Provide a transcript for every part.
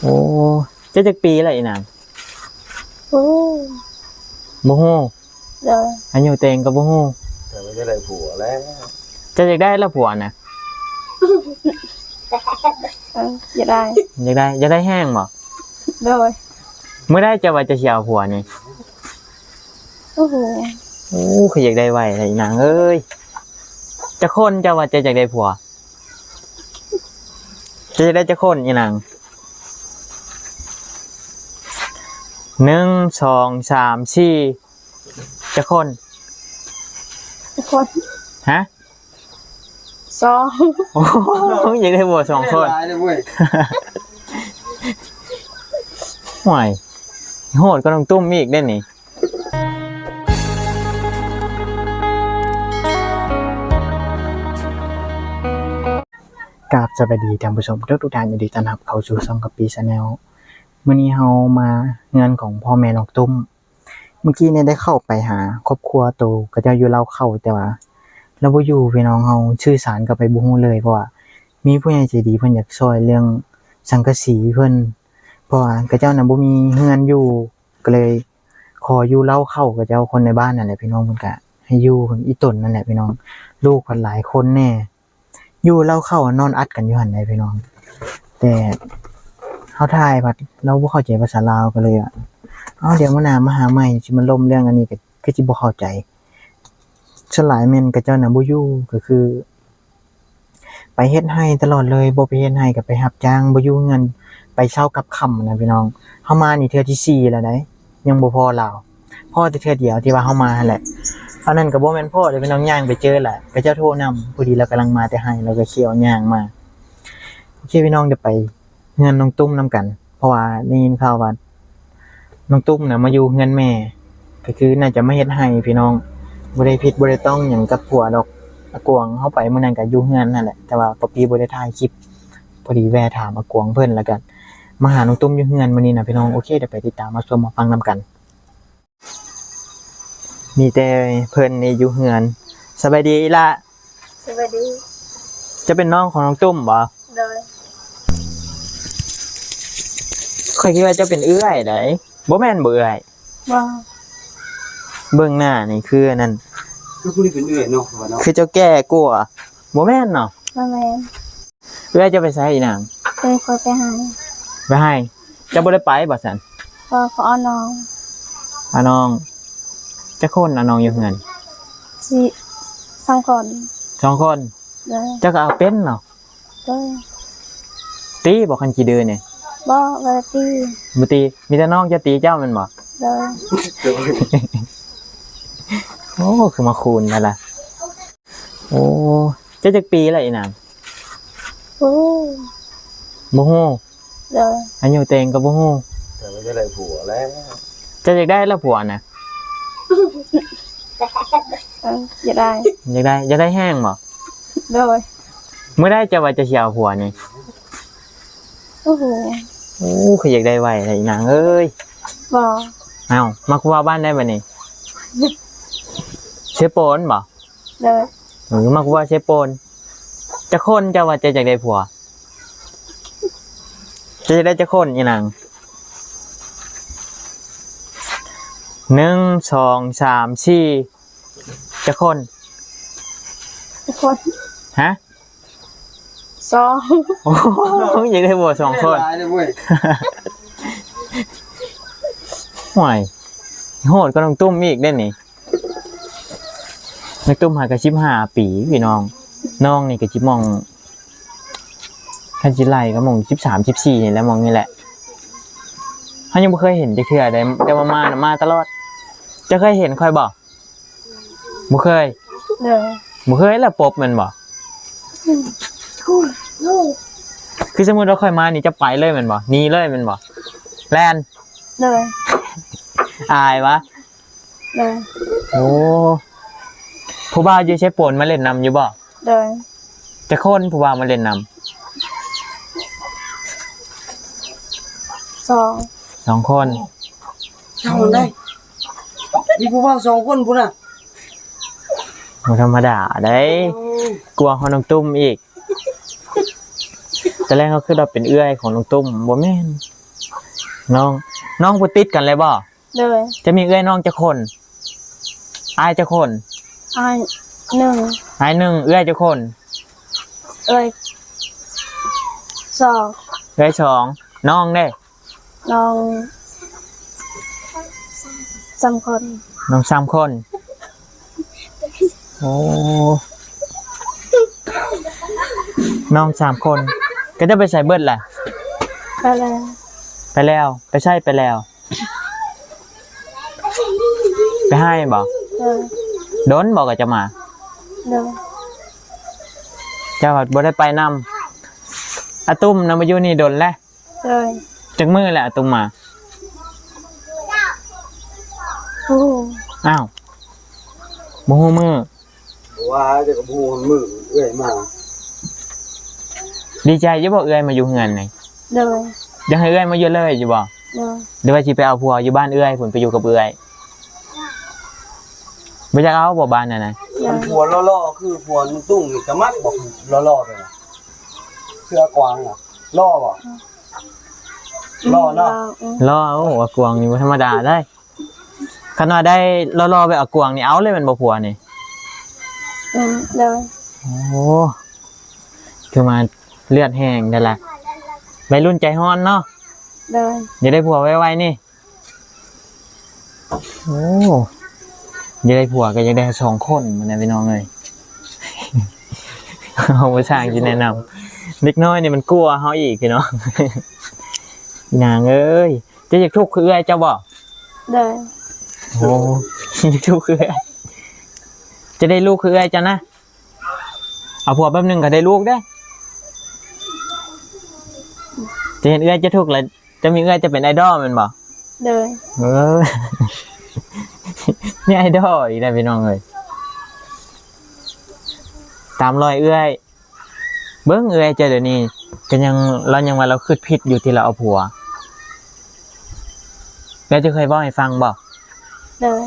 ໂອ້ ເຈົ້າຈັກປີລະອີນາງ? ບໍ່ຮູ້ ບໍ່ຮູ້. ໂດຍ ອາຍຸຕົວເອງກໍບໍ່ຮູ້ ແຕ່ວ່າຈະໄດ້ຜົວແລ້ວ. ເຈົ້າຢາກໄດ້ລະຜົວນະ? ເອີ ຢາກໄດ້ ຢາກໄດ້ ຢາກໄດ້ແຮງບໍ່? ໂດຍ ມື້ໃດເຈົ້າວ່າເຈົ້າຊິເອົາຜົວນີ້? ໂອ້ໂຫ ໂອ້ ຄືຢາກໄດ້ໄວແທ້ອີນາງເອີຍ. ຈັກຄົນເຈົ້າວ່າເຈົ້າຢາກໄດ້ຜົວ? ເຈົ້າຢາກໄດ້ຈັກຄົນອີນາງ? ໜຶ່ງ ສອງ ສາມ ສີ່ ຈັກຄົນ? ຈັກຄົນ? ຮະ? ສອງ. ໂອ້ໂຫ ຢາກໄດ້ຜົວສອງຄົນ ຫຼາຍເດ້ເວີຍ. ໂອ້ຍ ໂຫດກວ່ານ້ອງຕຸ້ມອີກເດ້ນີ້. ກາບສະບາຍດີທ່ານຜູ້ຊົມທຸກໆທ່ານ ຍິນດີຕ້ອນຮັບເຂົ້າສູ່ຊ່ອງກະປີ Channel. ມື້ນີ້ເຮົາມາເຮືອນຂອງພໍ່ແມ່ນ້ອງຕຸ້ມ. ເມື່ອກີ້ນີ້ໄດ້ເຂົ້າໄປຫາຄອບຄົວໂຕຂະເຈົ້າຢູ່ເລົ້າເຂົ້າ ແຕ່ວ່າລາວບໍ່ຢູ່ພີ່ນ້ອງ, ເຮົາສື່ສານກັນໄປບໍ່ຮູ້ເລີຍ ເພາະວ່າມີຜູ້ໃຫຍ່ໃຈດີເພິ່ນຢາກຊ່ອຍເລື່ອງສັງກະສີເພິ່ນ ເພາະວ່າຂະເຈົ້ານະບໍ່ມີເຮືອນຢູ່ ກໍເລີຍຂໍຢູ່ເລົ້າເຂົ້າຂະເຈົ້າ ຄົນໃນບ້ານນັ້ນແຫຼະພີ່ນ້ອງ. ເພິ່ນກະໃຫ້ຢູ່ອີ່ຕົນນັ້ນແຫຼະພີ່ນ້ອງ, ລູກເພິ່ນຫຼາຍຄົນແດ່. ຢູ່ເລົ້າເຂົ້ານອນອັດກັນຢູ່ຫັ້ນໃດພີ່ນ້ອງ. ແຕ່ເຮົາຖ່າຍພັດລາວບໍ່ເຂົ້າໃຈພາສາລາວ ກໍເລີຍວ່າ ເອົາ ດຽວມື້ໜ້າມາຫາໃໝ່ ຊິມາລົມເລື່ອງອັນນີ້ ກໍຄືຊິບໍ່ເຂົ້າໃຈ. ສ່ວນຫຼາຍແມ່ນຂະເຈົ້ານະບໍ່ຢູ່ ກໍຄືໄປເຮັດໄຮ່ຕະຫຼອດເລີຍ, ບໍ່ໄປເຮັດໄຮ່ກໍໄປຮັບຈ້າງ, ບໍ່ຢູ່ເຮືອນ, ໄປເຊົ້າກັບຄ່ຳນະພີ່ນ້ອງ. ເຮົາມານີ້ເທື່ອທີສີ່ແລ້ວໃດ໋ ຍັງບໍ່ພໍລາວ. ພໍແຕ່ເທື່ອດຽວທີ່ວ່າເຮົາມາຫັ້ນແຫຼະ. ອັນນັ້ນກໍບໍ່ແມ່ນພໍເດ້ພີ່ນ້ອງ, ຍ່າງໄປເຈີລະ ຂະເຈົ້າໂທນຳ ພໍດີລາວກຳລັງມາແຕ່ໄຮ່ ລາວກໍຂີ່ຍ່າງມາ. ໂອເຄພີ່ນ້ອງ, ດຽວໄປເຮືອນນ້ອງຕຸ້ມນຳກັນ ເພາະວ່າໄດ້ຍິນຂ່າວວ່ານ້ອງຕຸ້ມນະມາຢູ່ເຮືອນແມ່ ກໍຄືໜ້າຈະມາເຮັດໄຮ່ພີ່ນ້ອງ. ບໍ່ໄດ້ຜິດບໍ່ໄດ້ຕ້ອງຫຍັງກັບຜົວດອກ. ອາກວງເຮົາໄປມື້ນັ້ນກໍຢູ່ເຮືອນນັ້ນແຫຼະ ແຕ່ວ່າປະປີບໍ່ໄດ້ຖ່າຍຄລິບ. ພໍດີແວ່ຖາມອາກວງເພິ່ນ ແລ້ວກໍມາຫານ້ອງຕຸ້ມຢູ່ເຮືອນມື້ນີ້ນະພີ່ນ້ອງ. ໂອເຄ, ດຽວໄປຕິດຕາມມາຊົມມາຟັງນຳກັນ. ມີແຕ່ເພິ່ນນີ້ຢູ່ເຮືອນ. ສະບາຍດີອີ່ຫຼ້າ. ສະບາຍດີ. ເຈົ້າເປັນນ້ອງຂອງນ້ອງຕຸ້ມບໍ່? ໂດຍ. ຂ້ອຍຄິດວ່າເຈົ້າເປັນເອື້ອຍໃດ໋. ບໍ່ແມ່ນບໍ່ເອື້ອຍ? ບໍ່. ເບິ່ງໜ້ານີ້ຄືອັນນັ້ນ ຄືຜູ້ນີ້ເປັນເອື້ອຍເນາະ ວ່າເນາະ ຄືເຈົ້າແກ່ກວ່າ. ບໍ່ແມ່ນເນາະ? ບໍ່ແມ່ນ. ເອື້ອຍເຈົ້າໄປໃສອີນາງ? ເອື້ອຍຂ້ອຍໄປໄຮ່. ໄປໄຮ່? ເຈົ້າບໍ່ໄດ້ໄປບໍ່ຊັ້ນ? ບໍ່, ຂໍເອົານ້ອງ. ເອົານ້ອງ. ຈັກຄົນເອົານ້ອງຢູ່ເຮືອນ? ສ- ສອງຄົນ. ສອງຄົນ? ໂດຍ. ເຈົ້າກໍເອົາເປັນເນາະ? ໂດຍ. ຕີບໍ່ຄັນຂີ້ດື້ນີ້? ບໍ່, ບໍ່ໄດ້ຕີ. ບໍ່ຕີ? ມີແຕ່ນ້ອງຈະຕີເຈົ້າແມ່ນບໍ່? ໂດຍ. ໂອ້ ຄືມາຄູນແທ້ລະ. ໂອ້ ເຈົ້າຈັກປີລະອີນາງ? ບໍ່ຮູ້. ບໍ່ຮູ້? ໂດຍ. ອາຍຸຕົວເອງກໍບໍ່ຮູ້ ແຕ່ວ່າຈະໄດ້ຜົວແລ້ວ. ເຈົ້າຢາກໄດ້ລະຜົວນະ? ເອີ ຢາກໄດ້. ຢາກໄດ້ ຢາກໄດ້ແຮງບໍ່? ໂດຍ. ມື້ໃດເຈົ້າວ່າເຈົ້າຊິເອົາຜົວນີ້? ໂອ້ໂຫ ໂອ້ ຄືຢາກໄດ້ໄວແທ້ອີນາງເອີຍ. ບໍ່. ເອົ້າ ມັກຜູ້ບ່າວບ້ານໃດບັດນີ້? ເຊໂປນບໍ່? ໂດຍ. ເອີ ມັກຜູ້ບ່າວເຊໂປນ. ຈັກຄົນເຈົ້າວ່າເຈົ້າຢາກໄດ້ຜົວ? ເຈົ້າຢາກໄດ້ຈັກຄົນອີນາງ? ໜຶ່ງ ສອງ ສາມ ສີ່ ຈັກຄົນ? ຈັກຄົນ? ຮະ? ສອງ. ໂອ້ ຢາກໄດ້ຜົວສອງຄົນ ຫຼາຍເດ້ເວີຍ. ໂອ້ຍ ໂຫດກວ່ານ້ອງຕຸ້ມອີກເດ້ນີ້. ນ້ອງຕຸ້ມຫາກໍສິບຫ້າປີພີ່ນ້ອງ, ນ້ອງນີ້ກໍຊິມ່ອງ ຄັນຊິໄລ່ກໍມ່ອງສິບສາມ ສິບສີ່ນີ້ແຫຼະ, ມ່ອງນີ້ແຫຼະ. ເຮົາຍັງບໍ່ເຄີຍເຫັນຈັກເທື່ອໃດ, ແຕ່ວ່າມານະມາຕະຫຼອດ. ເຈົ້າເຄີຍເຫັນຂ້ອຍບໍ່? ບໍ່ເຄີຍ. ໂດຍ. ບໍ່ເຄີຍລະປົບແມ່ນບໍ່? ອືມ. ຄືສົມມຸດວ່າຂ້ອຍມານີ້ ເຈົ້າໄປເລີຍແມ່ນບໍ່? ໜີເລີຍແມ່ນບໍ່? ແລ່ນ. ໂດຍ. ອາຍວະ? ໂດຍ. ໂອ້ ຜູ້ບ່າວຢູ່ເຊໂປນມາຫຼິ້ນນຳຢູ່ບໍ່? ໂດຍ. ຈັກຄົນຜູ້ບ່າວມາຫຼິ້ນນຳ? ສອງ. ສອງຄົນ. ສອງໄດ໋ ມີຜູ້ບ່າວສອງຄົນພຸ້ນນະ. ບໍ່ທຳມະດາເດ້. ໂອ້ຍ ກວ່າຮອດນ້ອງຕຸ້ມອີກ. ຕອນແລກເຮົາຄິດວ່າເປັນເອື້ອຍຂອງນ້ອງຕຸ້ມ ບໍ່ແມ່ນ ນ້ອງ ນ້ອງບໍ່ຕິດກັນເລີຍບໍ່? ໂດຍ. ຈະມີເອື້ອຍນ້ອງຈັກຄົນ? ອ້າຍຈັກຄົນ? ອ້າຍໜຶ່ງ. ອ້າຍໜຶ່ງ. ເອື້ອຍຈັກຄົນ? ເອື້ອຍສອງ. ເອື້ອຍສອງ. ນ້ອງເດ້? ນ້ອງສາມຄົນ. ນ້ອງສາມຄົນ. ໂອ້ ນ້ອງສາມຄົນ. ເຂົາເຈົ້າໄປໃສເບິດລະ? ໄປແລ້ວ. ໄປແລ້ວ. ໄປໃສໄປແລ້ວ? ໄປໄຮ່ບໍ່? ເອີ. ດົນບໍ່ກະຈະມາ? ໂດຍ. ເຈົ້າບໍ່ໄດ້ໄປນຳ. ອາຕຸ້ມນະມາຢູ່ນີ້ດົນແລ້ວ? ໂດຍ. ຈັກມື້ແລ້ວອາຕຸ້ມມາ? ບໍ່ຮູ້. ອ້າວ ບໍ່ຮູ້ມື້? ບໍ່ວ່າ ແຕ່ກະບໍ່ຮູ້ມື້ເອື້ອຍມາ. ດີໃຈຢູ່ບໍ່ເອື້ອຍມາຢູ່ເຮືອນນີ້? ໂດຍ. ຢາກໃຫ້ເອື້ອຍມາຢູ່ເລີຍຢູ່ບໍ່? ໂດຍ. ຫຼືວ່າຊິໄປເອົາຜົວຢູ່ບ້ານເອື້ອຍພຸ້ນ ໄປຢູ່ກັບເອື້ອຍ? ບໍ່ຢາກເອົາບໍ່ບ້ານນັ້ນນະ? ໂດຍ. ຄັນຜົວຫຼໍ່ໆຄືຜົວລຸງຕຸ້ງນີ້ກະມັກບໍ່ ຫຼໍ່ໆແບບນັ້ນ? ຄືອາກວາງນະ ຫຼໍ່ບໍ່? ອືມ ຫຼໍ່ເນາະ. ຫຼໍ່. ໂອ້ ອາກວາງນີ້ບໍ່ທຳມະດາເດ້. ຄັນວ່າໄດ້ຫຼໍ່ໆແບບອາກວາງນີ້ເອົາເລີຍແມ່ນບໍ່ຜົວນີ້? ອືມ ໂດຍ. ໂອ້ ຄືມາເລືອດແຮງແທ້ລະ ໄວລຸ້ນໃຈຮ້ອນເນາະ. ໂດຍ. ຢາກໄດ້ຜົວໄວໆນີ້. ໂອ້ ຢາກໄດ້ຜົວກະຢາກໄດ້ສອງຄົນຫັ້ນນະພີ່ນ້ອງເອີຍ. ເຮົາບໍ່ຊ່າງຊິແນະນຳ ເດັກນ້ອຍນີ້ມັນກົວເຮົາອີກພີ່ນ້ອງ. ອີນາງເອີຍ ເຈົ້າຢາກທຸກຄືເອື້ອຍເຈົ້າບໍ່? ໂດຍ. ໂອ້ ຢາກທຸກຄືເອື້ອຍ ຈະໄດ້ລູກຄືເອື້ອຍເຈົ້ານະ. ເອົາຜົວແປັບໜຶ່ງກະໄດ້ລູກເດ້. ຈະເຫັນເອື້ອຍເຈົ້າທຸກລະ ຈະມີເອື້ອຍເຈົ້າເປັນໄອດອລແມ່ນບໍ່? ໂດຍ. ເອີ ມີໄອດອລອີກແລ້ວພີ່ນ້ອງເອີຍ ຕາມລອຍເອື້ອຍ. ເບິ່ງເອື້ອຍເຈົ້າດຽວນີ້ກະຍັງ ລາວຍັງວ່າລາວຄຶດຜິດຢູ່ທີ່ລາວເອົາຜົວ. ແລ້ວເຈົ້າເຄີຍເວົ້າໃຫ້ຟັງບໍ່? ໂດຍ.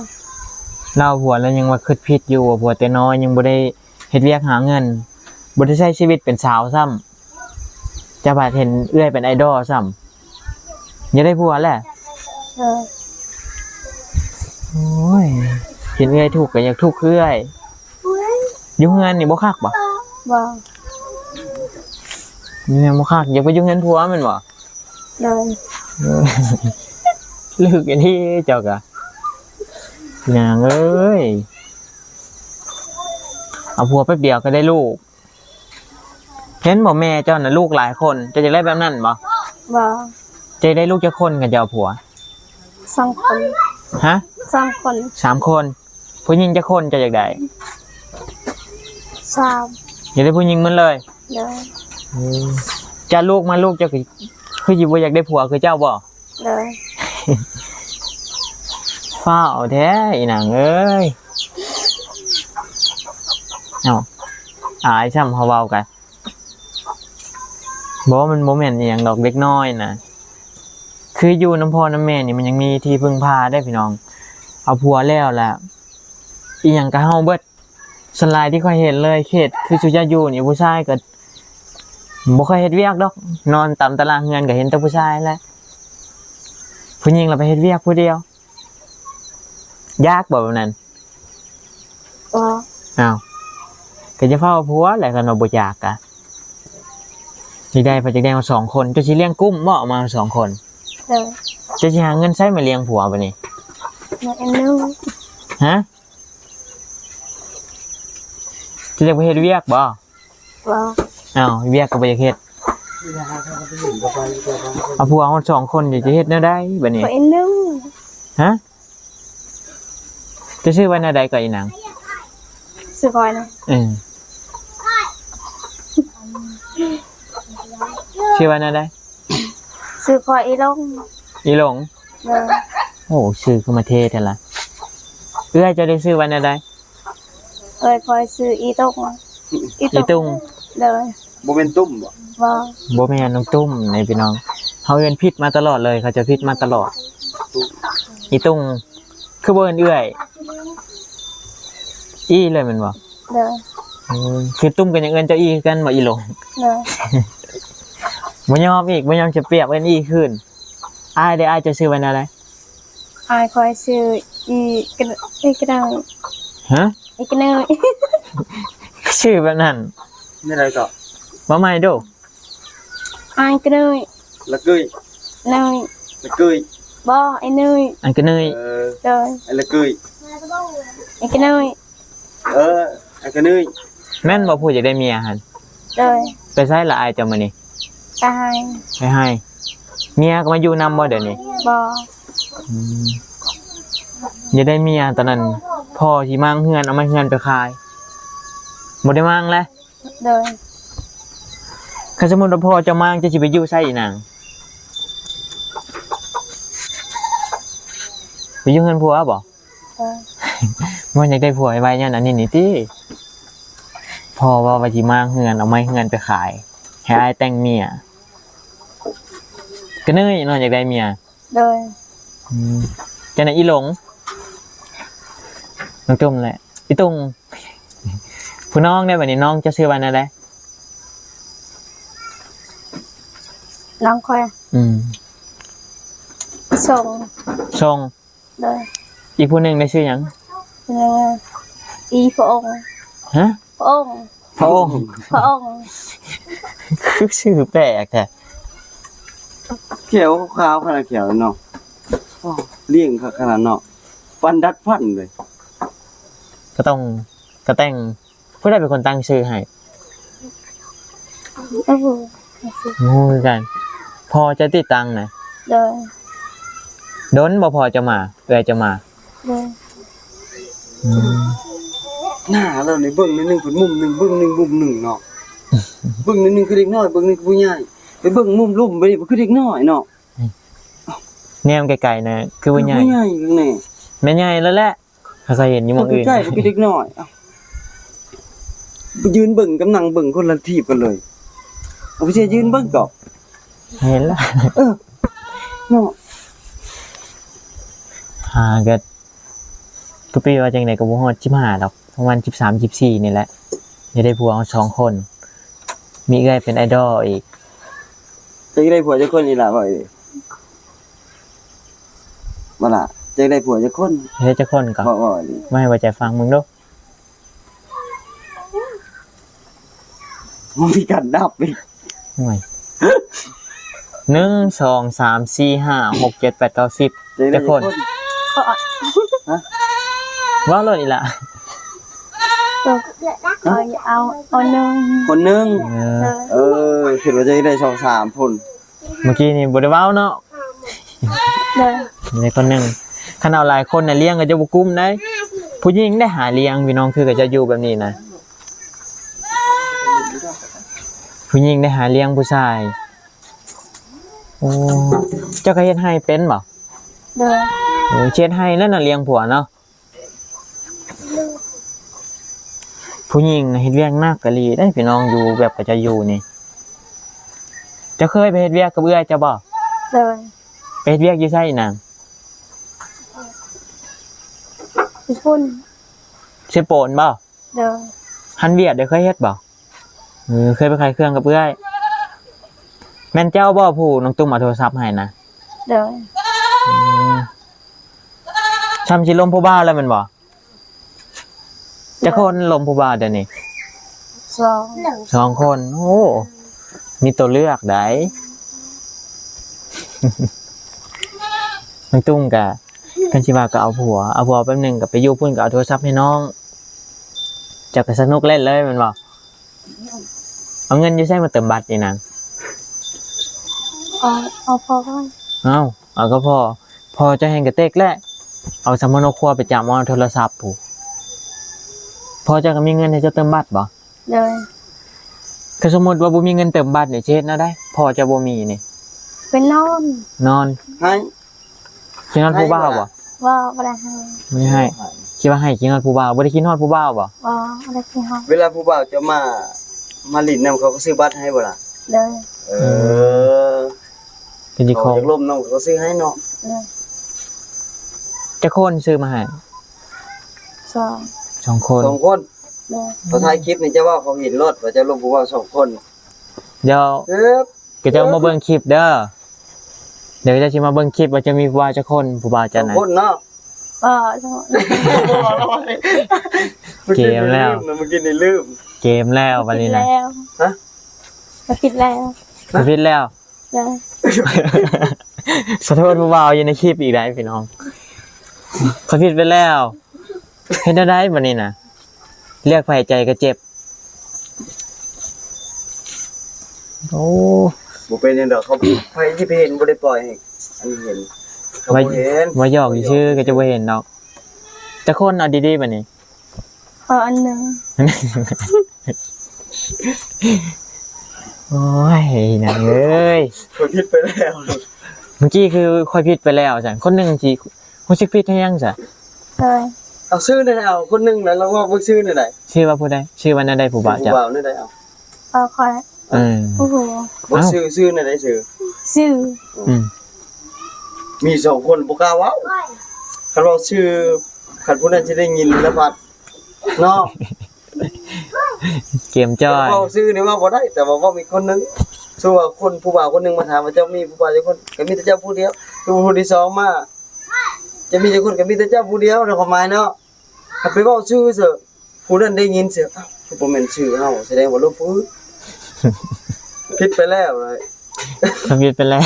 ລາວເອົາຜົວລາວຍັງວ່າຄຶດຜິດຢູ່ ເອົາຜົວແຕ່ນ້ອຍ ຍັງບໍ່ໄດ້ເຮັດວຽກຫາເງິນ ບໍ່ໄດ້ໃຊ້ຊີວິດເປັນສາວຊ້ຳ. ເຈົ້າພັດເຫັນເອື້ອຍເປັນໄອດອລຊ້ຳ ຢາກໄດ້ຜົວແຫຼະ. ເອີ. ໂອ້ຍ ເຫັນເອື້ອຍທຸກກະຢາກທຸກຄືເອື້ອຍ. ຢູ່ເຮືອນນີ້ບໍ່ຄັກບໍ່? ບໍ່. ຢູ່ເຮືອນບໍ່ຄັກ ຢາກໄປຢູ່ເຮືອນຜົວແມ່ນບໍ່? ໂດຍ. ເອີ ລຶກອີ່ຫຼີເຈົ້າກະ ນາງເອີຍ ເອົາຜົວແປັບດຽວກະໄດ້ລູກ. ເຫັນບໍ່ແມ່ເຈົ້ານະລູກຫຼາຍຄົນ ເຈົ້າຢາກໄດ້ແບບນັ້ນບໍ່? ບໍ່. ເຈົ້າຢາກໄດ້ລູກຈັກຄົນຄັນເຈົ້າເອົາຜົວ? ສອງຄົນ. ຮະ? ສອງຄົນ. ສາມຄົນ. ຜູ້ຍິງຈັກຄົນເຈົ້າຢາກໄດ້? ສາມ. ຢາກໄດ້ຜູ້ຍິງໝົດເລີຍ? ໂດຍ. ອືມ ເຈົ້າລູກມາ ລູກເຈົ້າຄື ຄືຊິບໍ່ຢາກໄດ້ຜົວຄືເຈົ້າບໍ່? ໂດຍ. ຟ້າວແທ້ອີນາງເອີຍ. ເອົ້າ ອາຍຊ້ຳເຮົາເວົ້າກະ ບໍ່ ມັນບໍ່ແມ່ນອີ່ຫຍັງດອກ ເດັກນ້ອຍນະ ຄືຢູ່ນຳພໍ່ນຳແມ່ນີ້ມັນຍັງມີທີ່ເພິ່ງພາເດ້ພີ່ນ້ອງ. ເອົາຜົວແລ້ວລະ ອີ່ຫຍັງກະເຮົາເບິດ. ສ່ວນຫຼາຍທີ່ຂ້ອຍເຫັນເລີຍ ເຂດຄືສຸເຈົ້າຢູ່ນີ້ ຜູ້ຊາຍກະບໍ່ຄ່ອຍເຮັດວຽກດອກ ນອນຕາມຕະລ່າງເຮືອນກະເຫັນແຕ່ຜູ້ຊາຍແຫຼະ. ຜູ້ຍິງລະໄປເຮັດວຽກຜູ້ດຽວ. ຢາກບໍ່ແບບນັ້ນ? ບໍ່. ອ້າວ ກະຢ່າຟ້າວເອົາຜົວແຫຼະ ຄັນວ່າບໍ່ຢາກກະ. ຢາກໄດ້ ເພິ່ນຢາກໄດ້ເອົາສອງຄົນ ເຈົ້າຊິລ້ຽງກຸ້ມບໍ່ ເອົາມາສອງຄົນ? ໂດຍ. ເຈົ້າຊິຫາເງິນໃສມາລ້ຽງຜົວບາດນີ້? ມາອັນໜຶ່ງ. ຮະ? ເຈົ້າຢາກໄປເຮັດວຽກບໍ່? ບໍ່. ອ້າວ ວຽກກະບໍ່ຢາກເຮັດ. ເອົາຜົວຮອດສອງຄົນ ເຈົ້າຈະເຮັດແນວໃດບາດນີ້? ຂ້ອຍໜຶ່ງ. ຮະ? ຈະຊື່ວ່າແນວໃດກໍອີນາງ? ຊື່ຂ້ອຍນະ? ເອີ. ຊື່ວ່າແນວໃດ? ຊື່ຂ້ອຍອີຫຼົງ. ອີຫຼົງ? ໂດຍ. ໂອ້ ຊື່ຄືມາເທ່ແທ້ລະ. ເອື້ອຍເຈົ້າເດ ຊື່ວ່າແນວໃດ? ເອື້ອຍຂ້ອຍຊື່ອີຕຸງ. ອີຕຸງ. ໂດຍ. ບໍ່ແມ່ນຕຸ້ມບໍ່? ບໍ່. ບໍ່ແມ່ນນ້ອງຕຸ້ມນີ້ພີ່ນ້ອງ. ເຮົາເອີ້ນຜິດມາຕະຫຼອດເລີຍ ເຂົາເຈົ້າຜິດມາຕະຫຼອດ. ອີຕຸງ. ຄືບໍ່ເອີ້ນເອື້ອຍ? ອີເລີຍແມ່ນບໍ່? ໂດຍ. ອືມ ຄືຕຸ້ມກະຍັງເອີ້ນເຈົ້າອີຄືກັນບໍ່ ອີຫຼົງ? ໂດຍ. ບໍ່ຍອມອີກ ບໍ່ຍອມຈະປຽບເອີ້ນອີຄືນ. ອ້າຍເດ້ ອ້າຍເຈົ້າຊື່ວ່າແນວໃດ? ອ້າຍຂ້ອຍຊື່ອີກະ ອີກະເນີຍ. ຮະ? ອີກະເນີຍ. ຊື່ແບບນັ້ນ ແນວໃດກໍ? ເວົ້າໃໝ່ດູ. ອ້າຍກະເນີຍ. ລະເກີຍ. ເນີຍ. ລະເກີຍ. ບໍ່ ໄອ້ເນີຍ. ອ້າຍກະເນີຍ. ເອີ ໂດຍ. ໄອ້ລະເກີຍ. ໄອ້ກະເນີຍ. ເອີ ໄອ້ກະເນີຍ. ແມ່ນບໍ່ຜູ້ຢາກໄດ້ເມຍຫັ້ນ? ໂດຍ. ໄປໃສລະອ້າຍເຈົ້າມື້ນີ້? ໄປໄຮ່. ໄປໄຮ່. ເມຍກໍມາຢູ່ນຳບໍ່ດຽວນີ້? ບໍ່. ອືມ ຢາກໄດ້ເມຍ ຕອນນັ້ນພໍ່ຊິມາງເຮືອນ ເອົາໄມ້ເຮືອນໄປຂາຍ ບໍ່ໄດ້ມາງແລະ? ໂດຍ. ຄັນສົມມຸດວ່າພໍ່ເຈົ້າມາງ ເຈົ້າຊິໄປຢູ່ໃສອີນາງ? ໄປຢູ່ເຮືອນຜົວບໍ່? ໂດຍ. ບໍ່ຢາກໄດ້ຜົວໄວໆ ຍ້ອນອັນນີ້ນີ້ຕິ? ພໍ່ເວົ້າວ່າຊິມາງເຮືອນ ເອົາໄມ້ເຮືອນໄປຂາຍ ໃຫ້ອ້າຍແຕ່ງເມຍ. ກະເນີຍເນາະ ຢາກໄດ້ເມຍ. ໂດຍ. ອືມ ຈັ່ງໃດອີຫຼົງ? ນ້ອງຕຸ້ມແຫຼະ ອີຕຸ່ງ. ຜູ້ນ້ອງເດ້ ບັດນີ້ນ້ອງເຈົ້າຊື່ວ່າແນວໃດ? ນ້ອງຂ້ອຍ. ອືມ ສົ່ງ. ສົ່ງ. ໂດຍ. ອີກຜູ້ໜຶ່ງໄດ້ຊື່ຫຍັງ? ເອີ ອີພະອົງ. ຮະ? ພະອົງ. ພະອົງ. ພະອົງ. ຄືຊື່ແປກແທ້. ແຂ້ວຂາວຂະໜາດແຂ້ວເນາະ. ໂອ້ ລ້ຽງຄັກຂະໜາດເນາະ. ປັນດັດພັນເລີຍ. ກະຕ້ອງ ກະແຕ່ງ. ຜູ້ໃດເປັນຄົນຕັ້ງຊື່ໃຫ້? ໂອ້ໂຫ ບໍ່ຮູ້ຄືກັນ. ພໍ່ເຈົ້າຕິດຕັ້ງນະ? ໂດຍ. ດົນບໍ່ພໍ່ເຈົ້າມາ ເອື້ອຍເຈົ້າມາ? ໂດຍ. ອືມ ໜ້າລາວນີ້ເບິ່ງໜ້ອຍໜຶ່ງເປັນມຸມໜຶ່ງ ເບິ່ງໜຶ່ງມຸມໜຶ່ງເນາະ. ເບິ່ງໜ້ອຍໜຶ່ງຄືເດັກນ້ອຍ ເບິ່ງໜຶ່ງຄືຜູ້ໃຫຍ່ ໄປເບິ່ງມຸມລຸ່ມໄປນີ້ຄືເດັກນ້ອຍເນາະ. ແນມໄກໆນະຄືຜູ້ໃຫຍ່ ຜູ້ໃຫຍ່ຂ້າງໃນ ແມ່ນໃຫຍ່ແລ້ວແຫຼະ. ຂ້ອຍເຄີຍເຫັນຢູ່ໝ່ອງອື່ນ ໃກ້ໆ ຄືເດັກນ້ອຍ. ເອົ້າ ໄປຢືນເບິ່ງກັບນັ່ງເບິ່ງຄົນລະທີບກັນເລີຍ. ເອົາ ໄປເສຍຢືນເບິ່ງກໍ ເຫັນລະ. ເອີ ເນາະ. ຫາກໍ ກໍປີວ່າຈັ່ງໃດກໍບໍ່ຮອດສິບຫ້າດອກ ປະມານສິບສາມ ສິບສີ່ນີ້ແຫຼະ. ຢາກໄດ້ຜົວສອງຄົນ ມີເອື້ອຍເປັນໄອດອລອີກ. ເຈົ້າຢາກໄດ້ຜົວຈັກຄົນອີ່ຫຼ້າ ເວົ້າອີ່ຫຼີ. ບໍ່ລະ ເຈົ້າຢາກໄດ້ຜົວຈັກຄົນ? ເຮັດຈັກຄົນກໍ ເວົ້າ ເວົ້າອີ່ຫຼີ ມາໃຫ້ບໍ່ໃຈຟັງເບິ່ງດູ. ມັນມີການນັບອີກ. ໂອ້ຍ ໜຶ່ງ ສອງ ສາມ ສີ່ ຫ້າ ຫົກ ເຈັດ ແປດ ເກົ້າ ສິບ ເຈົ້າຢາກໄດ້ຈັກຄົນ? ຮະ? ເວົ້າໂລດອີ່ຫຼ້າ. ເອົາ ເອົາ ເອົາໜຶ່ງ ຄົນໜຶ່ງ. ເອີ ເອີ ຄິດວ່າຈະໄດ້ສອງສາມຄົນ. ເມື່ອກີ້ນີ້ບໍ່ໄດ້ເວົ້າເນາະ. ໂດຍ. ມີແຕ່ຄົນໜຶ່ງ. ຄັນເອົາຫຼາຍຄົນນະ ລ້ຽງກໍຈະບໍ່ກຸ້ມໃດ໋. ຜູ້ຍິງໄດ້ຫາລ້ຽງ ພີ່ນ້ອງ ຄືເຂົາເຈົ້າຢູ່ແບບນີ້ນະ. ຜູ້ຍິງໄດ້ຫາລ້ຽງຜູ້ຊາຍ. ໂອ້ ເຈົ້າກໍເຮັດໄຮ່ເປັນບໍ່? ໂດຍ. ເອີ ເຮັດໄຮ່ແລ້ວນະລ້ຽງຜົວເນາະ. ຜູ້ຍິງນະເຮັດວຽກໜັກອີ່ຫຼີເດ້ ພີ່ນ້ອງ ຢູ່ແບບເຂົາເຈົ້າຢູ່ນີ້. ເຈົ້າເຄີຍໄປເຮັດວຽກກັບເອື້ອຍເຈົ້າບໍ່? ໂດຍ. ໄປເຮັດວຽກຢູ່ໃສນາງ? ຢູ່ພຸ້ນ. ເຊໂປນບໍ່? ໂດຍ. ຫັ້ນວຽກເດ້ ເຄີຍເຮັດບໍ່? ເອີ ເຄີຍໄປຂາຍເຄື່ອງກັບເອື້ອຍ. ແມ່ນເຈົ້າບໍ່ຜູ້ນ້ອງຕຸ້ມເອົາໂທລະສັບໃຫ້ນະ? ໂດຍ. ອືມ ຊ່ຳຊິລົມຜູ້ບ່າວແລ້ວແມ່ນບໍ່? ຈັກຄົນລົມຜູ້ບ່າວດຽວນີ້? ສອງ ສອງຄົນ. ໂອ້ ມີຕົວເລືອກໃດ໋. ນ້ອງຕຸ້ມກະ ຄັນຊິວ່າກໍເອົາຜົວ ເອົາຜົວແປັບໜຶ່ງກໍໄປຢູ່ພຸ້ນ ກໍເອົາໂທລະສັບໃຫ້ນ້ອງ ເຈົ້າກໍສະໜຸກເຫຼັ້ນເລີຍແມ່ນບໍ່? ເອົາເງິນຢູ່ໃສມາເຕີມບັດນີ້ນາງ? ເອົາ ເອົາພໍ່ກ່ອນ. ເອົາ ເອົາກັບພໍ່ ພໍ່ເຈົ້າແຮ່ງກະເຕັກແຫຼະ ເອົາສຳມະໂນຄົວໄປຈຳເອົາໂທລະສັບພຸ້ນ. ພໍ່ເຈົ້າກໍມີເງິນໃຫ້ເຈົ້າເຕີມບັດບໍ່? ໂດຍ. ຄັນສົມມຸດວ່າບໍ່ມີເງິນເຕີມບັດນີ້ ຊິເຮັດແນວໃດ? ພໍ່ເຈົ້າບໍ່ມີນີ້ ໄປນອນ. ນອນ. ໃຫ້. ຄິດຮອດຜູ້ບ່າວບໍ່? ບໍ່ ບໍ່ໄດ້ໃຫ້. ບໍ່ໄດ້ໃຫ້. ຄິດວ່າໃຫ້ ຄິດຮອດຜູ້ບ່າວ. ບໍ່ໄດ້ຄິດຮອດຜູ້ບ່າວບໍ່? ບໍ່ ບໍ່ໄດ້ຄິດຮອດ. ເວລາຜູ້ບ່າວຈະມາ ມາຫຼິ້ນນຳ ເຂົາກໍຊື້ບັດໃຫ້ບໍ່ລະ? ໂດຍ. ເອີ ເປັນເຈົ້າຂອງ ຢາກລົມນຳ ເຂົາກໍຊື້ໃຫ້ເນາະ. ໂດຍ. ຈັກຄົນຊື້ມາໃຫ້? ສອງ ສອງຄົນ. ສອງຄົນ. ໂດຍ. ພໍຖ່າຍຄລິບນີ້ ເຈົ້າເວົ້າ ເຂົາເຫັນໂລດວ່າເຈົ້າລົມຜູ້ບ່າວສອງຄົນ. ດຽວ ເອີ ຂະເຈົ້າມາເບິ່ງຄລິບເດີ. ດຽວຂະເຈົ້າຊິມາເບິ່ງຄລິບວ່າຈະມີຜູ້ບ່າວຈັກຄົນ ຜູ້ບ່າວເຈົ້ານະ. ສອງຄົນເນາະ. ບໍ່ ສອງຄົນ. ເກມແລ້ວ ເມື່ອກີ້ນີ້ລືມ. ເກມແລ້ວບັດນີ້ນະ. ຜິດແລ້ວ. ຮະ? ກໍຜິດແລ້ວ. ຜິດແລ້ວ. ຈ້ະ. ຂໍໂທດຜູ້ບ່າວຢູ່ໃນຄລິບອີກໄດ໋ພີ່ນ້ອງ. ຂ້ອຍຜິດໄປແລ້ວ. ເຮັດແນວໃດບັດນີ້ນະ? ເລືອກໃຜໃຈກໍເຈັບ. ໂອ້ ບໍ່ເປັນຫຍັງດອກ. ເຂົາ ໃຜຊິໄປເຫັນ ບໍ່ໄດ້ປ່ອຍໃຫ້ອັນນີ້ເຫັນ. ເຂົາບໍ່ເຫັນ. ວ່າ ວ່າຫຍອກຊື່ໆ ກໍຈະບໍ່ເຫັນດອກ. ຈັກຄົນ ເອົາດີໆ ບັດນີ້? ຂໍອັນໜຶ່ງ. ໂອ້ຍ ນາງເອີຍ ຂ້ອຍຜິດໄປແລ້ວ. ເມື່ອກີ້ຄືຂ້ອຍຜິດໄປແລ້ວຊັ້ນ ຄົນໜຶ່ງຊິຮູ້ສຶກຜິດເຮັດຫຍັງຊະ? ໂດຍ. ເອົາຊື່ແນວໃດ ເອົາຄົນໜຶ່ງນະ ລອງເວົ້າເບິ່ງຊື່ແນວໃດ? ຊື່ວ່າຜູ້ໃດ? ຊື່ວ່າແນວໃດ ຜູ້ບ່າວເຈົ້າ? ຜູ້ບ່າວແນວໃດ ເອົາ? ເອີ ຂ້ອຍ ເອີ ໂອ້ໂຫ ບໍ່ ເອົ້າ ຊື່ ຊື່ແນວໃດ? ຊື່ ຊື່ ອືມ ມີສອງຄົນບໍ່ກ້າເວົ້າ. ຄັນເວົ້າຊື່ ຄັນຜູ້ນັ້ນຊິໄດ້ຍິນແລ້ວພັດເນາະ. ເກມຈ້ອຍ ເວົ້າຊື່ນີ້ເວົ້າບໍ່ໄດ້ ແຕ່ວ່າເວົ້າອີກຄົນໜຶ່ງ. ສົມມຸດວ່າຄົນ ຜູ້ບ່າວຄົນໜຶ່ງມາຖາມວ່າ ເຈົ້າມີຜູ້ບ່າວຈັກຄົນ? ກໍມີແຕ່ເຈົ້າຜູ້ດຽວ. ຜູ້ ຜູ້ທີສອງມາ ຈະມີຈັກຄົນ? ກໍມີແຕ່ເຈົ້າຜູ້ດຽວ ໃນຄວາມໝາຍເນາະ. ຄັນໄປເວົ້າຊື່ເສີ ຜູ້ນັ້ນໄດ້ຍິນເສີ ອ້າວ ຄືບໍ່ແມ່ນຊື່ເຮົາ ສະແດງວ່າລົມຜູ້ອື່ນ. ຜິດໄປແລ້ວເລີຍ ທຳອິດໄປແລ້ວ.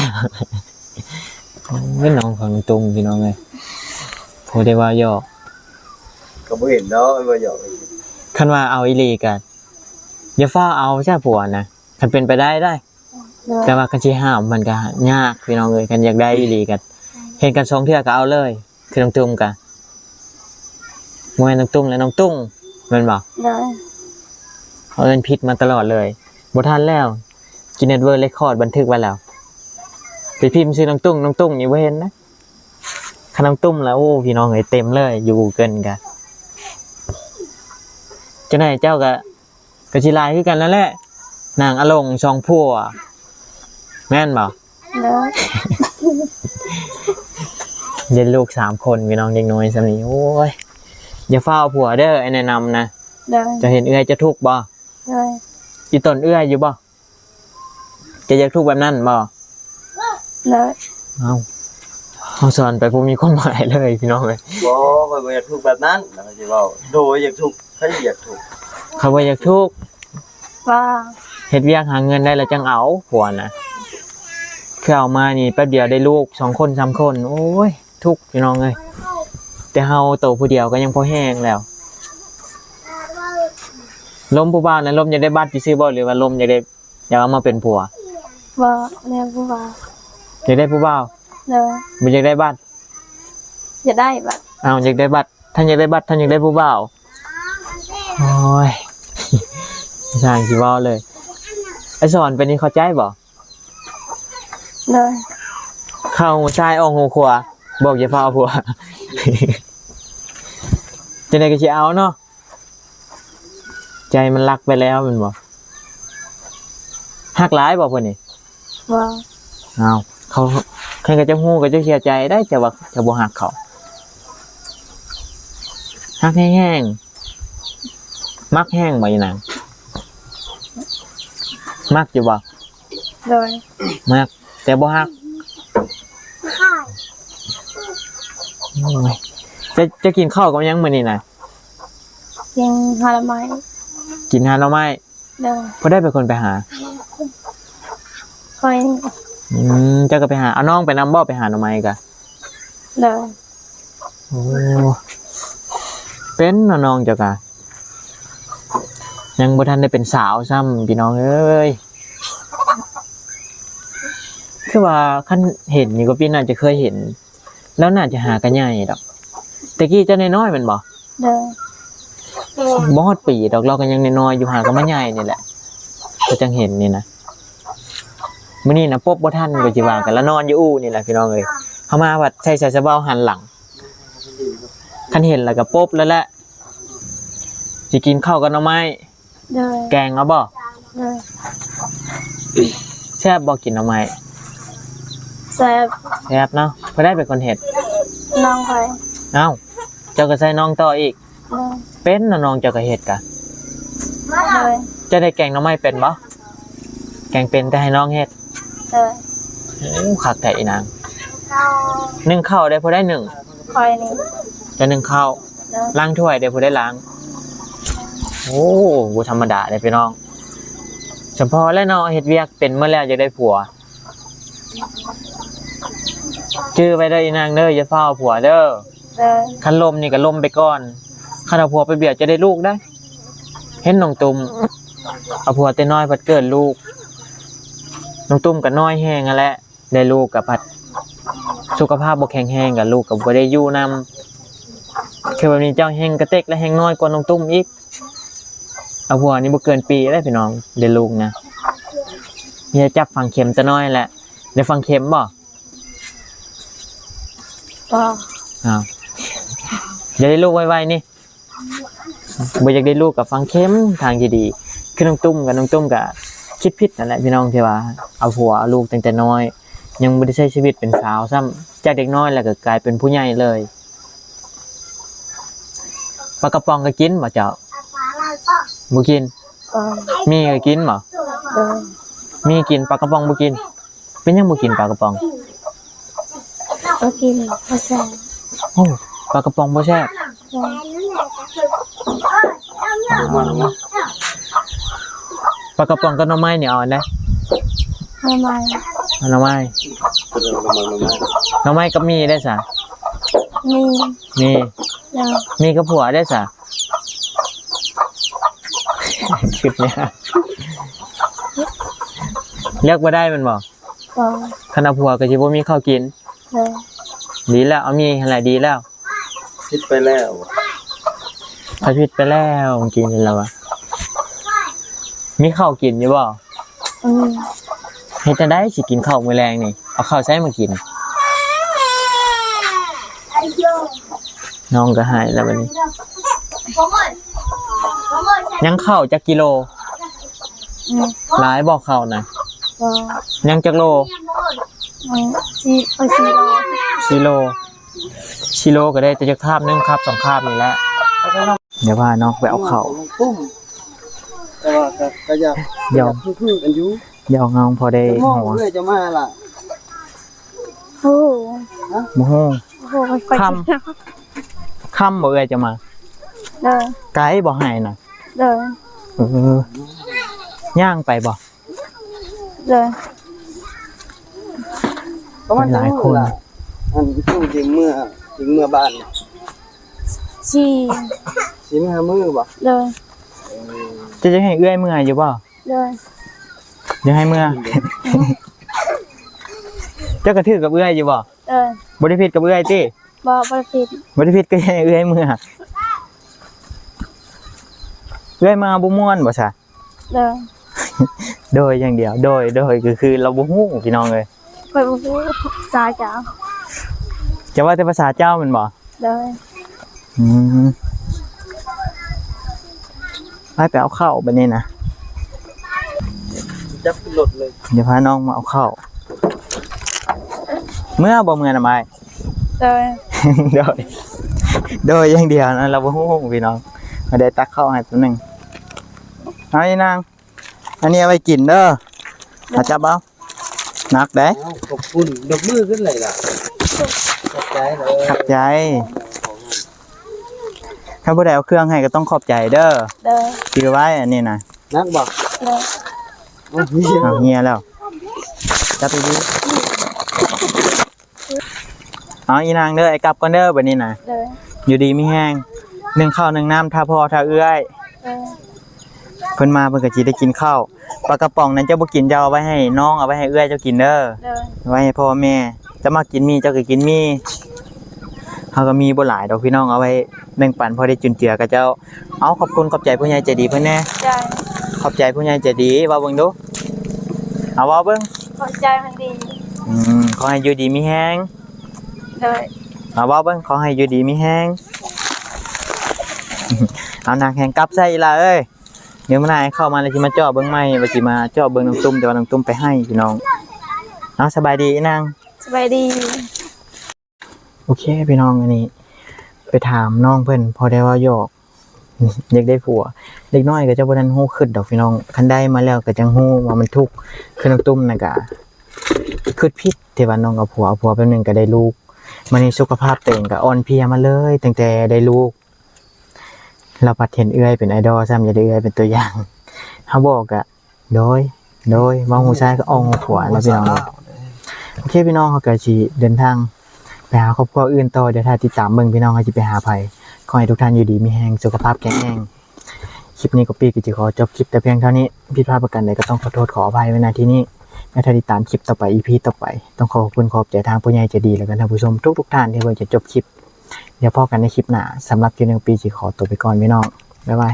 ໂອ້ຍ ນ້ອງຂອງລຸງຕຸງ ພີ່ນ້ອງເອີຍ ບໍ່ໄດ້ວ່າຫຍອກ ກໍບໍ່ເຫັນດອກວ່າຫຍອກ. ຄັນວ່າເອົາອີ່ຫຼີກໍຢ່າຟ້າວເອົາຊະຜົວນະ ຄັນເປັນໄປໄດ້ໄດ໋. ໂດຍ. ແຕ່ວ່າຄັນຊິຫ້າມມັນກໍຍາກ ພີ່ນ້ອງເອີຍ. ຄັນຢາກໄດ້ອີ່ຫຼີກໍເຫັນກັນສອງເທື່ອກໍເອົາເລີຍ. ຄືນ້ອງຕຸ້ມກະ ບໍ່ແມ່ນນ້ອງຕຸ້ມ ແລະ ນ້ອງຕຸ້ງ ແມ່ນບໍ່? ໂດຍ. ເຂົາເອີ້ນຜິດມາຕະຫຼອດເລີຍ. ບໍ່ທັນແລ້ວ Guinness World Record ບັນທຶກໄວ້ແລ້ວ. ໄປພິມຊື່ນ້ອງຕຸ້ງ ນ້ອງຕຸ້ງນີ້ບໍ່ເຫັນນະ. ຄັນນ້ອງຕຸ້ມລະ ໂອ້ ພີ່ນ້ອງເອີຍ ເຕັມເລີຍ ຢູ່ Google ກະ. ຈັ່ງໃດເຈົ້າກະ ກໍຊິຫຼາຍຄືກັນນັ້ນແຫຼະ ນາງອາຫຼົງສອງຜົວ ແມ່ນບໍ່? ໂດຍ. ເປັນລູກສາມຄົນ ພີ່ນ້ອງ ເດັກນ້ອຍສ່ຳນີ້ ໂອ້ຍ ຢ່າຟ້າວເອົາຜົວເດີ ອ້າຍແນະນຳນະ. ໂດຍ. ເຈົ້າເຫັນເອື້ອຍເຈົ້າທຸກບໍ່? ໂດຍ. ອີ່ຕົນເອື້ອຍຢູ່ບໍ່? ເຈົ້າຢາກທຸກແບບນັ້ນບໍ່? ໂດຍ. ເອົ້າ ເຮົາສອນໄປບໍ່ມີຄວາມໝາຍເລີຍ ພີ່ນ້ອງເອີຍ. ບໍ່ ຂ້ອຍບໍ່ຢາກທຸກແບບນັ້ນ ຂ້ອຍຊິເວົ້າ ໂດຍ ຢາກທຸກ ໃຜຢາກທຸກ? ຂ້ອຍບໍ່ຢາກທຸກ. ວ່າ ເຮັດວຽກຫາເງິນໄດ້ແລ້ວຈັ່ງເອົາຜົວນະ. ຄືເອົາມານີ້ແປັບດຽວໄດ້ລູກສອງຄົນສາມຄົນ ໂອ້ຍ ທຸກ ພີ່ນ້ອງເອີຍ. ແຕ່ເຮົາໂຕຜູ້ດຽວກໍຍັງພໍແຮງແລ້ວ. ລົມຜູ້ບ່າວນັ້ນ ລົມຢາກໄດ້ບັດຊື່ໆບໍ່ ຫຼືວ່າລົມຢາກໄດ້ ຢາກເອົາມາເປັນຜົວ? ບໍ່ ແນວຜູ້ບ່າວ. ຢາກໄດ້ຜູ້ບ່າວ? ໂດຍ. ບໍ່ຢາກໄດ້ບັດ? ຢາກໄດ້ບັດ. ອ້າວ ຢາກໄດ້ບັດ ທ່ານຢາກໄດ້ບັດ ທ່ານຢາກໄດ້ຜູ້ບ່າວ. ໂອ້ຍ ຊ່າງຊິເວົ້າເລີຍ. ໄອ້ສອນໄປນີ້ເຂົ້າໃຈບໍ່? ໂດຍ. ເຂົ້າຫູຊ້າຍອອກຫູຂວາ ບອກຢ່າຟ້າວເອົາຜົວ. ຈັ່ງໃດກໍຊິເອົາເນາະ. ໃຈມັນລັກໄປແລ້ວແມ່ນບໍ່? ຮັກຫຼາຍບໍ່ຜູ້ນີ້? ບໍ່. ອ້າວ ເຂົາ ຄັນເຂົາເຈົ້າຮູ້ ເຂົາເຈົ້າເສຍໃຈໄດ໋ ເຈົ້າວ່າເຈົ້າບໍ່ຮັກເຂົາ. ຮັກແຮງໆ ມັກແຮງບໍ່ອີນາງ? ມັກຢູ່ບໍ່? ໂດຍ. ມັກ ແຕ່ບໍ່ຮັກ. ໂອ້ຍ ເຈົ້າ ເຈົ້າກິນເຂົ້າກັບຫຍັງມື້ນີ້ນະ? ກິນຮາກໜໍ່ໄມ້. ກິນຮາກໜໍ່ໄມ້? ໂດຍ. ຜູ້ໃດເປັນຄົນໄປຫາ? ຂ້ອຍ. ອືມ ເຈົ້າກໍໄປຫາ ເອົານ້ອງໄປນຳບໍ່ ໄປຫາໜໍ່ໄມ້ກະ? ໂດຍ. ໂອ້ ເປັນເນາະນ້ອງເຈົ້າກະ ຍັງບໍ່ທັນໄດ້ເປັນສາວຊ້ຳ ພີ່ນ້ອງເອີຍ. ຄືວ່າຄັນເຫັນນີ້ກໍປີໜ້າຈະເຄີຍເຫັນ ລາວໜ້າຈະຫາກະໃຫຍ່ດອກ. ແຕ່ກີ້ເຈົ້ານ້ອຍໆແມ່ນບໍ່? ໂດຍ. ບໍ່ຮອດປີດອກ ລາວກໍຍັງນ້ອຍໆຢູ່ ຫາກະມາໃຫຍ່ນີ້ແຫຼະ ກໍຈັ່ງເຫັນນີ້ນະ. ມື້ນີ້ນະປົບບໍ່ທັນກໍຊິວ່າກັນ ລາວນອນຢູ່ອູ່ນີ້ແຫຼະ ພີ່ນ້ອງເອີຍ. ເຮົາມາພັດໃສ່ສາຍສະເບົາຫັນຫຼັງ ຄັນເຫັນແລ້ວກໍປົບແລ້ວແຫຼະ. ຊິກິນເຂົ້າກັບໜໍ່ໄມ້. ໂດຍ. ແກງເອົາບໍ່? ໂດຍ. ແຊບບໍ່ກິນໜໍ່ໄມ້? ແຊບ. ແຊບເນາະ. ຜູ້ໃດເປັນຄົນເຮັດ? ນ້ອງຂ້ອຍ. ເອົ້າ ເຈົ້າກໍໃສ່ນ້ອງຕໍ່ອີກ. ໂດຍ. ເປັນເນາະ ນ້ອງເຈົ້າກໍເຮັດກະ. ໂດຍ. ເຈົ້າໄດ້ແກງໜໍ່ໄມ້ເປັນບໍ່? ແກງເປັນ ແຕ່ໃຫ້ນ້ອງເຮັດ. ໂອ້ ຄັກແທ້ອີນາງ. ໜຶ້ງເຂົ້າໄດ້ຜູ້ໃດໜຶ້ງ? ຂ້ອຍນີ້. ເຈົ້າໜຶ້ງເຂົ້າ. ລ້າງຖ້ວຍໄດ້ຜູ້ໃດລ້າງ? ໂອ້ ບໍ່ທຳມະດາເດ້ພີ່ນ້ອງ. ສຳພໍແລ້ວເນາະ ເຮັດວຽກເປັນໝົດແລ້ວ ຢາກໄດ້ຜົວ. ຈື່ໄວ້ເດີອີນາງເດີ ຢ່າຟ້າວເອົາຜົວເດີ. ຄັນລົມນີ້ກໍລົມໄປກ່ອນ. ຄັນເອົາຜົວໄປບຽດຈະໄດ້ລູກໄດ໋. ເຫັນນ້ອງຕຸ້ມ ເອົາຜົວແຕ່ນ້ອຍພັດເກີດລູກ. ນ້ອງຕຸ້ມກໍນ້ອຍແຮງຫັ້ນແຫຼະ ໄດ້ລູກກໍພັດສຸຂະພາບບໍ່ແຂງແຮງ ກໍລູກກໍບໍ່ໄດ້ຢູ່ນຳ. ຄືແບບນີ້ເຈົ້າແຮງກະເຕັກ ແລະ ແຮງນ້ອຍກວ່ານ້ອງຕຸ້ມອີກ. ເອົາຜົວນີ້ບໍ່ເກີນປີເດ້ພີ່ນ້ອງ ໄດ້ລູກນະ. ມີແຕ່ຈັບຝັງເຂັມແຕ່ນ້ອຍແຫຼະ. ໄດ້ຝັງເຂັມບໍ່? ບໍ່. ອ້າວ ຢາກໄດ້ລູກໄວໆນີ້. ບໍ່ຢາກໄດ້ລູກກໍຝັງເຂັມທາງທີ່ດີ. ຄືນ້ອງຕຸ້ມກັບນ້ອງຕຸ້ມກໍຄິດຜິດນັ້ນແຫຼະພີ່ນ້ອງ ທີ່ວ່າເອົາຜົວເອົາລູກຕັ້ງແຕ່ນ້ອຍ ຍັງບໍ່ໄດ້ໃຊ້ຊີວິດເປັນສາວຊ້ຳ. ຈາກເດັກນ້ອຍແລ້ວກໍກາຍເປັນຜູ້ໃຫຍ່ເລີຍ. ປາກະປ໋ອງກໍກິນບໍ່ເຈົ້າ? ບໍ່ກິນ. ເອີ ໝີ່ກໍກິນບໍ່? ເອີ ໝີ່ກິນ ປາກະປ໋ອງບໍ່ກິນ. ເປັນຫຍັງບໍ່ກິນປາກະປ໋ອງ? ບໍ່ກິນ ບໍ່ແຊບ. ໂອ້ ປາກະປ໋ອງບໍ່ແຊບ. ແຊບ. ປາກະປ໋ອງກັບໜໍ່ໄມ້ນີ້ເອົາອັນໃດ? ໜໍ່ໄມ້. ເອົາໜໍ່ໄມ້. ໜໍ່ໄມ້ກັບໝີ່ໄດ້ສະ? ໝີ່. ໝີ່. ເອີ ໝີ່ກັບຜົວໄດ້ສະ? ຄິດຍາກ ເລືອກບໍ່ໄດ້ແມ່ນບໍ່? ບໍ່. ຄັນເອົາຜົວກໍຊິບໍ່ມີເຂົ້າກິນ. ເອີ ດີແລ້ວ ເອົາໝີ່ຫັ້ນແຫຼະ ດີແລ້ວ. ຜິດໄປແລ້ວ ຂ້ອຍຜິດໄປແລ້ວ ເມື່ອກີ້ນີ້ລາວວ່າ. ມີເຂົ້າກິນຢູ່ບໍ່? ອືມ. ເຮັດຈັ່ງໃດຊິກິນເຂົ້າມື້ແລງນີ້? ເອົາເຂົ້າໃສມາກິນ? ນ້ອງກໍໃຫ້ແລ້ວບັດນີ້. ຍັງເຂົ້າຈັກກິໂລ? ອືມ. ຫຼາຍບໍ່ເຂົ້ານະ? ບໍ່. ຍັງຈັກໂລ? ອືມ ສີ່ ເອີ ສີ່ໂລ. ສີ່ໂລ. ສີ່ໂລກໍໄດ້ແຕ່ຈັກຄາບໜຶ່ງ ຄາບສອງຄາບນີ້ແຫຼະ. ດຽວພານ້ອງໄປເອົາເຂົ້າ. ແຕ່ວ່າກໍ ກໍຢາກ ຢອກ ຢາກຄືໆກັນຢູ່. ຢອກເອົາພໍໄດ້ຫົວ. ເອື້ອຍຈະມາລະ? ໂອ້ ຮະ? ບໍ່ຮູ້. ໂອ້ ຄ່ຳ ຄ່ຳບໍ່ເອື້ອຍຈະມາ? ໂດຍ. ໄກບໍ່ໄຮ່ນະ? ໂດຍ. ເອີ ຍ່າງໄປບໍ່? ໂດຍ. ປະມານຈັກມື້ລະ ອັນຕູ້ຈຶ່ງເມືອ ຈຶ່ງເມືອບ້ານ? ສີ່ ສີ່ມື້ຫ້າມື້ບໍ່? ໂດຍ. ເຈົ້າຈະໃຫ້ເອື້ອຍເມືອຢູ່ບໍ່? ໂດຍ. ຢາກໃຫ້ເມືອ. ເຈົ້າກະຖືກກັບເອື້ອຍຢູ່ບໍ່? ໂດຍ. ບໍ່ໄດ້ຜິດກັບເອື້ອຍຕິ? ບໍ່ ບໍ່ໄດ້ຜິດ. ບໍ່ໄດ້ຜິດກໍໃຫ້ເອື້ອຍເມືອ. ເອື້ອຍມາບໍ່ມ່ວນບໍ່ຊະ? ໂດຍ. ໂດຍຢ່າງດຽວ. ໂດຍ ໂດຍ ກໍຄືລາວບໍ່ຮູ້ພີ່ນ້ອງເອີຍ. ຂ້ອຍບໍ່ຮູ້ພາສາເຈົ້າ. ຈະເວົ້າແຕ່ພາສາເຈົ້າແມ່ນບໍ່? ໂດຍ. ອືມ. ໄປ ໄປເອົາເຂົ້າບັດນີ້ນະ. ຈັບຂຶ້ນລົດເລີຍ. ດຽວພານ້ອງມາເອົາເຂົ້າ. ເມືອບໍ່ ເມືອນຳອ້າຍ? ໂດຍ. ໂດຍ ໂດຍຢ່າງດຽວນະ ລາວບໍ່ຮູ້ພີ່ນ້ອງ. ມາໄດ້ຕັກເຂົ້າໃຫ້ແປັບໜຶ່ງ. ເອົາອີນາງ ອັນນີ້ເອົາໄວ້ກິນເດີ. ໂດຍ. ເອົາຈັບເອົາ. ໜັກເດ້. ເອົາ ຂອບຄຸນ. ຍົກມືຂຶ້ນເລີຍລະ. ຂອບໃຈເດີ. ຂອບໃຈ. ຖ້າຜູ້ໃດເອົາເຄື່ອງໃຫ້ກໍຕ້ອງຂອບໃຈເດີ. ໂດຍ. ຖືໄວ້ອັນນີ້ນະ. ໜັກບໍ່? ໂດຍ. ເອົາ ເຫຍແລ້ວ. ຈັບດີໆ. ເອົາ ອີນາງເດີ ອ້າຍກັບກ່ອນເດີບັດນີ້ນະ. ໂດຍ. ຢູ່ດີມີແຮງ ໜຶ້ງເຂົ້າໜຶ້ງນ້ຳຖ້າພໍ່ຖ້າເອື້ອຍ. ໂດຍ. ເພິ່ນມາເພິ່ນກໍຊິໄດ້ກິນເຂົ້າ. ປາກະປ໋ອງນັ້ນເຈົ້າບໍ່ກິນ ເຈົ້າເອົາໄວ້ໃຫ້ນ້ອງ ເອົາໄວ້ໃຫ້ເອື້ອຍເຈົ້າກິນເດີ. ໂດຍ. ໄວ້ໃຫ້ພໍ່ແມ່. ເຈົ້າມັກກິນໝີ່ ເຈົ້າກໍກິນໝີ່. ເຮົາກໍມີບໍ່ຫຼາຍດອກພີ່ນ້ອງ ເອົາໄວ້ແບ່ງປັນພໍໄດ້ຈຸນເຈືອຂະເຈົ້າ. ເອົາ ຂອບຄຸນຂອບໃຈຜູ້ໃຫຍ່ໃຈດີເພິ່ນແດ່. ໃຈ ຂອບໃຈຜູ້ໃຫຍ່ໃຈດີ ເວົ້າເບິ່ງດູ. ເອົາ ເວົ້າເບິ່ງ. ຂອບໃຈເພິ່ນດີ. ອືມ ຂໍໃຫ້ຢູ່ດີມີແຮງ. ໂດຍ. ເອົາ ເວົ້າເບິ່ງ. ຂໍໃຫ້ຢູ່ດີມີແຮງ. ເອົາ ໜັກແຮງກັບໃສ່ອີ່ຫຼ້າເອີຍ. ດຽວມື້ໜ້າເຂົ້າມາແລ້ວຊິມາເຈາະເບິ່ງໃໝ່ ວ່າຊິມາເຈາະເບິ່ງນ້ອງຕຸ້ມ ແຕ່ວ່ານ້ອງຕຸ້ມໄປໄຫ້ພີ່ນ້ອງ. ເອົາ ສະບາຍດີອີນາງ. ສະບາຍດີ. ໂອເຄພີ່ນ້ອງ ອັນນີ້ໄປຖາມນ້ອງເພິ່ນ ພໍໄດ້ເວົ້າຫຍອກ ຢາກໄດ້ຜົວ. ເດັກນ້ອຍກໍຈະບໍ່ທັນຮູ້ຄິດດອກພີ່ນ້ອງ ຄັນໄດ້ມາແລ້ວກໍຈັ່ງຮູ້ວ່າມັນທຸກ. ຄືນ້ອງຕຸ້ມນະກະ ຄິດຜິດທີ່ວ່ານ້ອງເອົາຜົວ ເອົາຜົວແປັບໜຶ່ງກໍໄດ້ລູກ ມານີ້ສຸຂະພາບຕົວເອງກໍອ່ອນເພຍມາເລີຍ ຕັ້ງແຕ່ໄດ້ລູກ ລາວພັດເຫັນເອື້ອຍເປັນໄອດອລຊ້ຳ ຢາກໄດ້ເອື້ອຍເປັນຕົວຢ່າງ ເຮົາບອກກະ ໂດຍ ໂດຍ ເວົ້າຮູ້ຊາຍກໍອອກຮູ້ຜົວແລ້ວພີ່ນ້ອງເອີຍ. ໂອເຄພີ່ນ້ອງ ເຮົາກໍຊິເດີນທາງໄປຫາຄອບຄົວອື່ນຕໍ່ ດຽວຖ້າຕິດຕາມເບິ່ງພີ່ນ້ອງ ເຮົາຊິໄປຫາໃຜ. ຂໍໃຫ້ທຸກທ່ານຢູ່ດີມີແຮງ ສຸຂະພາບແຂງແຮງ. ຄລິບນີ້ກໍປີກໍຊິຂໍຈົບຄລິບແຕ່ພຽງເທົ່ານີ້ ຜິດພາດປະການໃດກໍຕ້ອງຂໍໂທດຂໍອະໄພໄວ້ ນະ ທີ່ນີ້ ແລະ ຖ້າຕິດຕາມຄລິບຕໍ່ໄປ ອີພີ ຕໍ່ໄປ. ຕ້ອງຂໍຂອບຄຸນຂອບໃຈທາງຜູ້ໃຫຍ່ໃຈດີ ແລະ ກໍທ່ານຜູ້ຊົມທຸກໆທ່ານທີ່ເບິ່ງຈົນຈົບຄລິບ. ດຽວພໍ້ກັນໃນຄລິບໜ້າ. ສຳລັບຄລິບນີ້ ປີຊິຂໍຕົວໄປກ່ອນພີ່ນ້ອງ. ບາຍບາຍ.